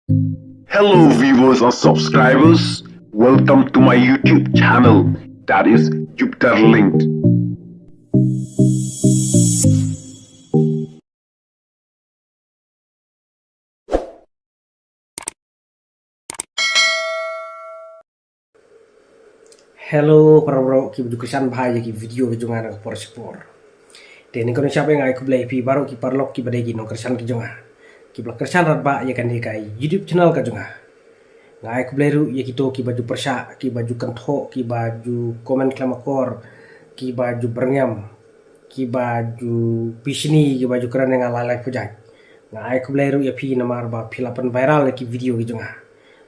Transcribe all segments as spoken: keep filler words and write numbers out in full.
Hello viewers and subscribers, welcome to my YouTube channel, that is Jupiter Linked. Hello para bro, ki ba ju kyrshan bha ïa ki video ki jong nga na ka por sha ka por. Te nyngkong nyngshap nga ai khublei ïa phi baroh ki paralok ki ba dei ki nongkyrshan ki jong nga, ki ba la kyrshan radbah ïa kane ka YouTube channel ka jong nga. Nga ai khublei ruh ïa kito ki ba ju pyrshah, ki ba ju kynthoh, ki ba ju comment khlem akor, ki ba ju byrngem, ki ba ju bishni, ki ba ju kren ïa nga lai lai pyrshah. Nga ai khublei ruh ïa phi namar ba phi la pynviral ïa ki video ki jong nga.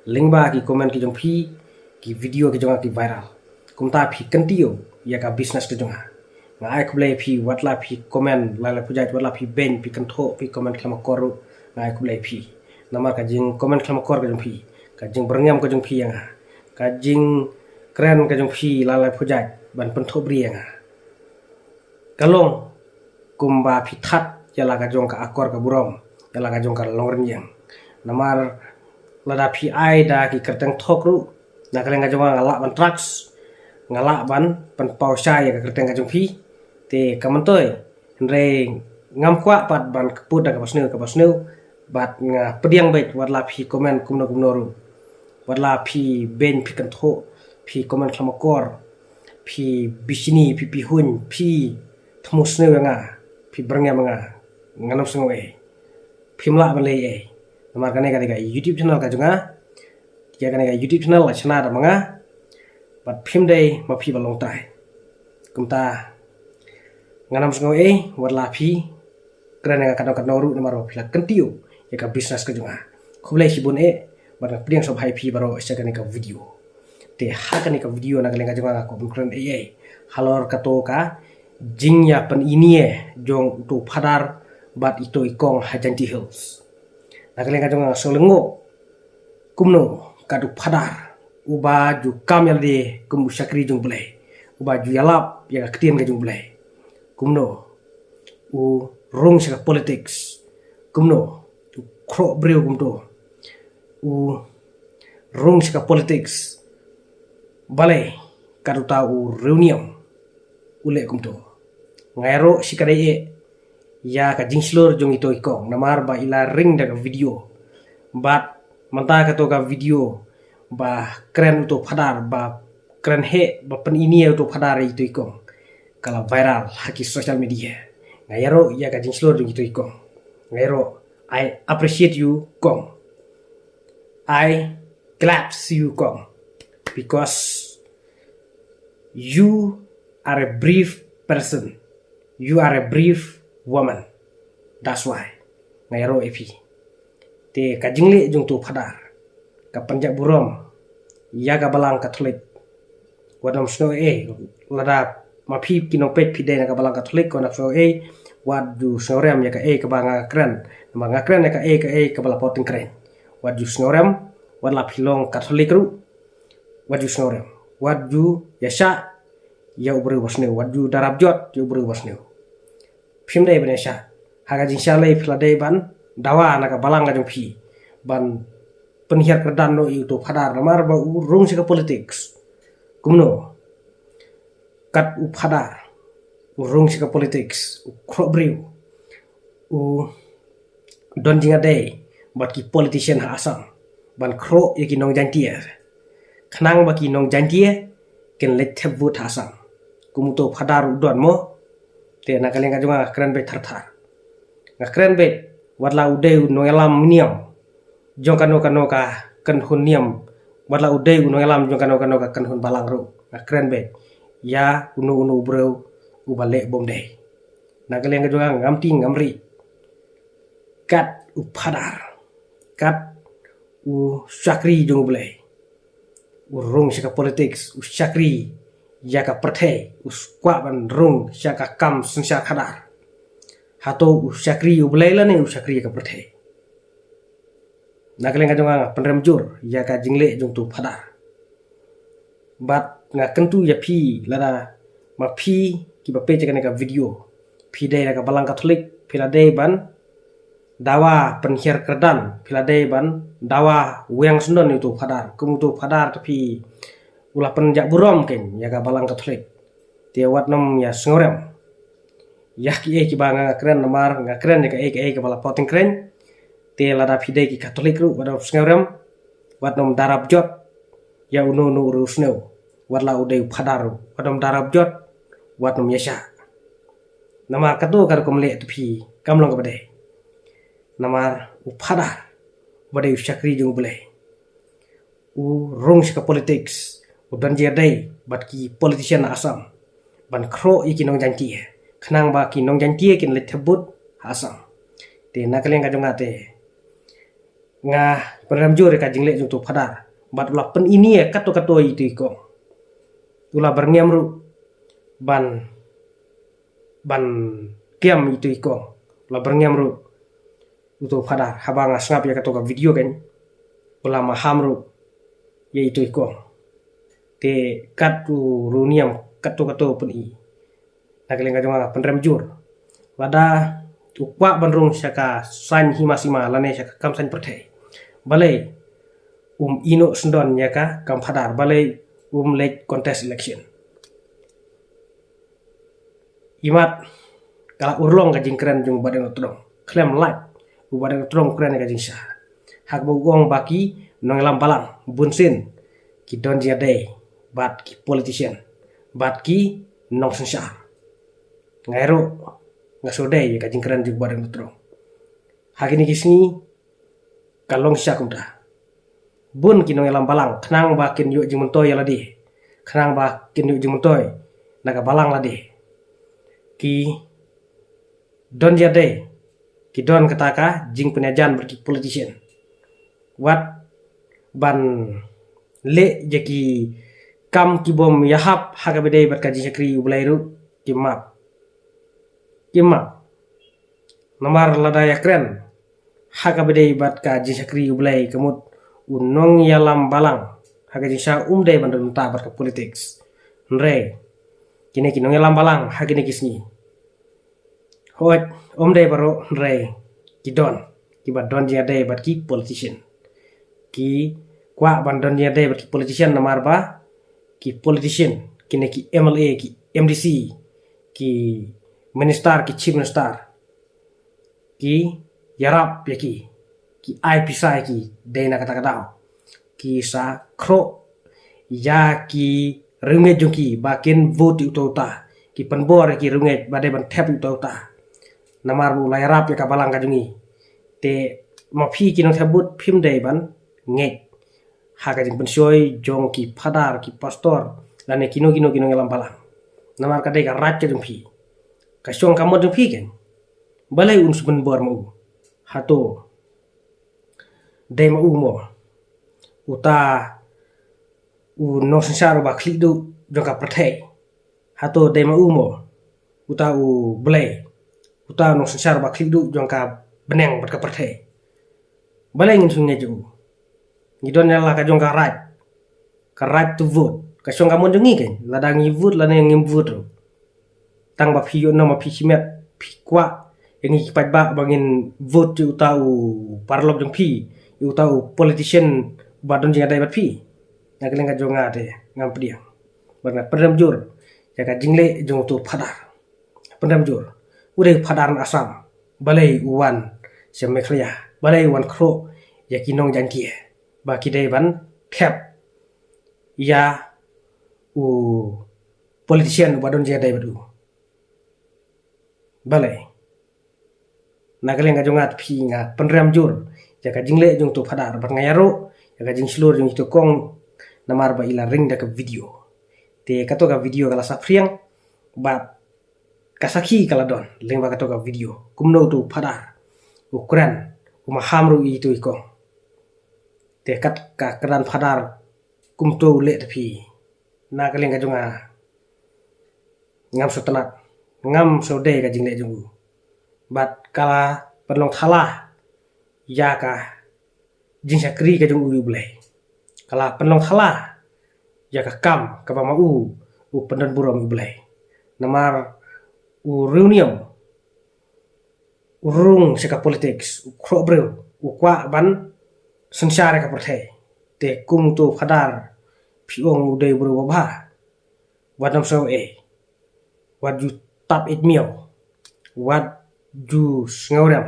Lyngba ki comment ki jong phi, ki video ki jong nga ki viral. Kumta phi kyntiew ïa ka business ki jong nga. Nga ai khublei ïa phi, wat la phi comment lai lai pyrshah, wat la phi beiñ, phi kynthoh, phi comment khlem akor ruh, nga ai khublei ïa phi. Namar ka jingcomment khlem akor ka jong phi, ka jingbyrngem ka jong phi ïa nga, ka jingkren ka jong phi lai lai pyrshah ban pynthohbri ïa nga, ka long kumba phi that ïa la ka jong ka akor ka burom, ïa la ka jong ka longrynïeng. Namar lada phi ai da ki kyrteng thok ruh, na ka liang ka jong nga lah ban trust, nga lah ban pynpaw shai ïa ka kyrteng ka jong phi. Te ka myntoi, hynrei ngam kwah pat ban kput da kaba sniew kaba sniew, bad nga pdiang beit wat la phi comment kumno kumno ruh, wat la phi beiñ, phi kynthoh, phi comment khlem akor, phi bishni, phi pihuiñ, phi thmu sniew ïa nga, phi byrngem ïa nga, ngan ym sngew ei. Phim lah ban leh ei. Namar kane ka dei ka YouTube channel ka jong nga. Ïa kane ka YouTube channel la shna da ma nga. Bad phim dei ma phi ba long trai. Kumta ngan ym sngew ei wat la phi kren ïa nga katno katno ruh namar ba phi la kyntiew ïa ka business ka jong nga. Khublei shibun eh, bad nga pdiang sngewbha ïa phi baroh sha kane ka video. Te ha kane ka video na ka liang ka jong nga nga kwah ban kren ei ei halor kato ka jingïapyni jong uto u phadar bad ito i kong ha Jaintia Hills. Na ka liang ka jong nga nga sngew lyngngoh kumno kat u phadar uba ju kam ïalade kum u shakri jong U Blei, uba ju ïalap ïa ka ktien ka jong U Blei, kumno u rung sha ka politics, kumno u khroh briew kumto u rung sha ka politics. Balei kat uta u riewniam u leh kumto? Nga ïaroh shi katta eh ïa ka jingshlur jong ito i kong namar ba i la ring da ka video. Bad mynta kato ka video ba kren uto u phadar, ba kren heh, ba pyni ïa uto u phadar ïa ito i kong, ka la viral ha ki social media. Nga ïaroh ïa ka jingshlur jong ito i kong. Nga ïaroh, I appreciate you kong. I claps you kong, because you are a brave person, you are a brave woman. That's why nga ïaroh ïa phi. Te ka jingleh jong uto u phadar ka pynjah burom ïa ka balang Katholik. Wat nym sngew ei, lada ma phi ki nongpeit phi dei na ka balang Katholik, wat nym sngew ei, wat ju sngewrem ïa kaei kaba nga kren. Namar nga kren ïa kaei kaei kaba la poi tyngkreiñ. Wat ju sngewrem, wat la phi long Katholik ruh, wat ju sngewrem, wat ju ïashah ïa u briew ba sniew, wat ju darap jot ïa u briew ba sniew. Phim dei ban ïashah. Ha ka jingshah lei phi la dei ban dawa na ka balang ka jong phi ban pynhiar kyrdan noh ïa uto u phadar namar ba u rung sha ka politics. Kumno kat u phadar u rung sha ka politics, u khroh briew, u don jingïadei bad ki politician ha Assam ban khroh ïa ki nong Jaintia, khnang ba ki nong Jaintia kin leit thep vote ha Assam. Kum uto u phadar u don mo. Te na ka liang ka jong nga nga kren beit thar thar. Nga kren beit wat la u dei u nongïalam niam jong kano kano ka kynhun niam, wat la u dei u nongïalam jong kano kano ka kynhun balang ruh, nga kren beit ïa uno uno u briew uba leh bym dei. Na ka liang ka jong nga ngam tieng ngam rieh. Kat u phadar, kat u shakri jong U Blei, u rung sha ka politics, u shakri ïa ka pyrthei, u kwah ban rung sha ka kam synshar khadar. Hato u shakri U Blei lane u shakri ïa ka pyrthei? Na ka liang ka jong nga nga pynrem jur ïa ka jingleh jong uto u phadar. Bad nga kyntu ïa phi, lada ma phi kiba peit ïa kane ka video phi dei na ka balang Katholik, phi la dei ban dawa pynhiar kyrdan, phi la dei ban dawa weng syndon ïa uto u phadar. Kum uto u phadar te phi u la pynjah burom kein ïa ka balang Katholik. Te wat nym ïa sngewrem ïa kiei kiba nga, nga kren, namar nga kren ïa kaei kaei kaba la pynpaw tyngkreiñ. Te lada phi dei ki Katholik ruh wat nym sngewrem, wat nym darap jot ïa uno uno u riewsniew, wat la u dei u phadar ruh, wat nym darap jot, wat nym ïaishah. Namar kato ka rukom leh te phi kam long kaba dei. Namar u phadar uba dei u shakri jong U Blei, u rung sha ka politics, u don jingïadei bad ki politician na Assam ban khroh ïa ki nong Jaiñtia, khnang ba ki nong Jaiñtia kin leit thep vote ha Assam. Te na ka liang ka jong nga te nga pynrem jur ïa ka jingleh jong uto u phadar, bad u la pyni ïa kato kato ïa ito i kong. U la byrngem ruh ban, ban kiam ïa ito i kong. U la byrngem ruh uto u phadar, haba nga sngap ïa kato ka video kein, u la maham ruh ïa ito i kong. Te kat u riewniam kato kato u pyni. Na ka liang ka jong nga nga pynrem jur. Lada u kwah ban rung sha ka saiñ hima sima lane sha ka kam saiñ pyrthei, balei um ïehnoh syndon ïa ka kam phadar, balei um leit contest election? Imat ka la urlong ka jingkren jong u Bah Deng Nongtdong, khlem lait u Bah Deng Nongtdong u kren ïa ka jingshisha, ha kaba u ong ba ki nongïalam balang bunsien ki don jingïadei bad ki politician bad ki nongsynshar. Nga ruh nga shu dei ïa ka jingkren jong u Bah Deng Nongtdong. Ha kine ki sngi ka long shisha kumta. Bun ki nongïalam balang, khnang ba kin ïoh jingmyntoi ïa lade, khnang ba kin ïoh jingmyntoi na ka balang lade, ki don jingïadei, ki don kata ka jingpynïajan bad ki politician. Wat ban leh ïa ki kam ki bym ïahap ha kaba ïadei bad ka jingshakri U Blei ruh, kim map. Kim map. Namar lada ïakren ha kaba ïadei bad ka jingshakri U Blei, ka mut u nongïalam balang ha ka jingshisha um dei ban don bynta bad ka politics. Hynrei kine ki nongïalam balang ha kine ki sngi, hooid, um dei baroh, hynrei ki don kiba don jingïadei bad ki politician. Ki kwah ban don jingïadei bad ki politician namar ba ki politician, kine ki M L A, ki M D C, ki minister, ki chief minister, ki ïarap ïa ki, ki ai pisa ïa ki, dei na kata ka daw ki sa khroh ïa ki riewngeit jong ki ba kin vote ïa uta uta, ki pynbor ïa ki riewngeit ba dei ban thep ïa uta uta. Namar ba u la ïarap ïa ka balang ka jong ngi. Te ma phi ki nongthep vote phim dei ban ngeit ha ka jingpynshoi jong ki phadar, ki pastor, lane kino kino ki nongïalam balang. Namar ka dei ka raij ka jong phi, ka shong ka mon jong phi kein. Balei un shu pynbor ma u? Hato dei ma u mo uta u nongsynshar uba khlieh duh jong ka pyrthei? Hato dei ma u mo uta U Blei, uta u nongsynshar uba khlieh duh jong ka bneng bad ka pyrthei? Balei ngin shu ngeit ïa u? Ngi don ïa la ka jong ka right, ka right to vote. Ka shong ka mon jong ngi kein lada ngi vote lane ngim vote ruh. Tang ba phi ïoh noh ma phi shimet, phi kwah ïa ngi ki paidbah ba ngin vote ïa uta u paralok jong phi, ïa uta u politician ba don jingïadei bad phi. Na ka liang ka jong nga te ngam pdiang. Bad nga pynrem jur ïa ka jingleh jong uto u phadar. Pynrem jur. U dei u phadar na Assam, balei u wan sha Meghalaya? Balei u wan khroh ïa ki nong Jaiñtia ba ki dei ban thep ïa u politician uba don jingïadei bad u? Balei? Na ka liang ka jong nga te phi, nga pynrem jur ïa ka jingleh jong uto u phadar, bad nga ïaroh ïa ka jingshlur jong ito i kong, namar ba i la ring da ka video. Te kato ka video ka la saphriang bad ka sakhi ka la don lyngba kato ka video, kumno uto u phadar u kren, u maham ruh ïa ito i kong. Te kat ka kyrdan phadar kumto u leh te phi, na ka liang ka jong nga ngam sngewtynnat, ngam sngewdei ka jingleh jong u. Bad ka la pynlong thala ïa ka jingshakri ka jong u ïa U Blei. Ka la pynlong thala ïa ka kam kaba ma u u pyndon burom ïa U Blei. Namar u riewniam rung sha ka politics, u khroh briew, u kwah ban synshar ïa ka pyrthei. Te kum uto u Phadar phi ong u dei u briew babha. Wat nym sngew ei. Wat ju tap ïeit miaw. Wat ju sngewrem.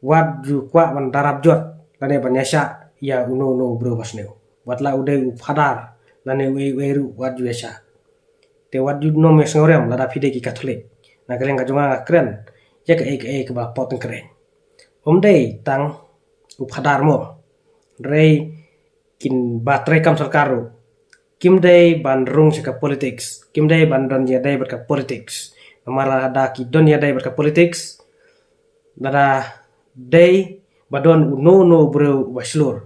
Wat ju kwah ban darap jot lane ban ïashah ïa uno uno u briew basniew. Wat la u dei u Phadar lane uei uei ruh wat ju ïashah. Te wat ju nym ïa sngewrem lada phi dei ki Katholik. Na ka liang ka jong nga nga kren ïa kaei kaei kaba pateng kren. Ym dei tang u Phadar mo. Hynrei kiba trei kam sorkar ruh kim dei ban rung sha ka politics, kim dei ban don ïadei bad ka politics. Namar lada ki don ïadei bad ka politics, lada dei ba don uno uno u briew uba shlur,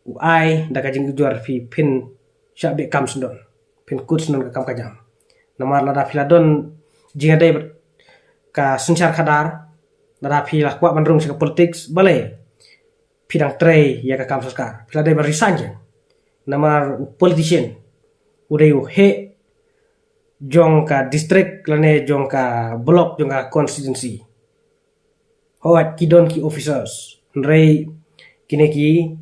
u ai da ka jingujor phi phin shah beh kam sngewdon, phin kut sngewdon ka kam ka jam. Namar lada phi la don jingïadei bad ka synshar khadar, lada phi la kwah ban rung sha ka politics, balei phi dang trei ïa ka kam sorkar? Phi la dei ban resign. Namar u politician u dei u heh jong ka district lane jong ka block, jong ka constituency. Hooid ki don ki officers, hynrei kine ki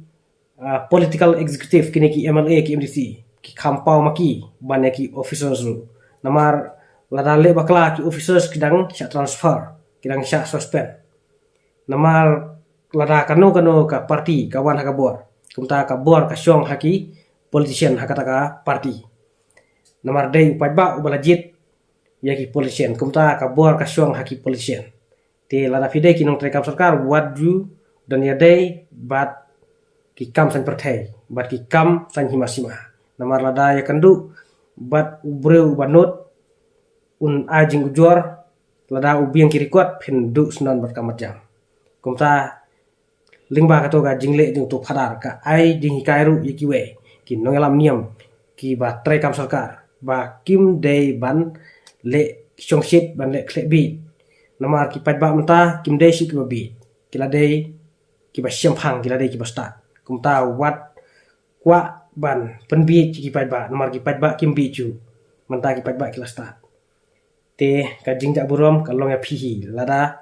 ah, political executive, kine ki M L A, ki M D C, ki kham paw ma ki ban ïa ki officers ruh. Namar lada leh bakla ki officers ki dang shah transfer, ki dang shah suspend. Namar lada kano kano ka party ka wan ha ka bor, kumta ka bor ka shong ha ki politician ha kata ka party. Namar dei u paidbah uba la jied ïa ki politician, kumta ka bor ka shong ha ki politician. Te lada phi dei ki nongtrei kam sorkar, wat ju don ïadei bad ki kam saiñ pyrthei, bad ki kam saiñ hima sima. Namar lada ïakynduh bad u briew uba nud, un ai jingujor, lada u biang ki record, phin duh sngewdon bad ka mat jam. Kumta lyngba kato ka jingleh jong uto u Phadar, ka ai jinghikai ruh ïa kiwei ki nongïalam niam kiba trei kam sorkar ba kim dei ban leh shongshit, ban leh khleh bieit. Namar ki paidbah mynta kim dei shuh kiba bieit, ki la dei kiba shemphang, ki la dei kiba stad. Kumta wat kwah ban pynbieit ki paidbah, namar ki paidbah kim bieit shuh. Mynta ki paidbah ki la stad. Te ka jingjah burom ka long ïa phi hi, lada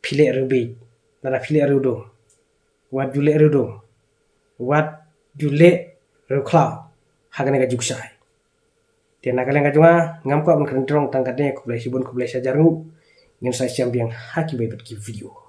phi leh riewbieit, lada phi leh riewdum. Wat ju leh riewdum, wat ju leh riewkhlaw ha kane ka jingshai. Te na ka liang ka jong nga, ngam kwah ban kren tyrong tang katne, khublei shibun, khublei shihajar nguh. Ngin sa ïashem biang ha kiwei pat ki video.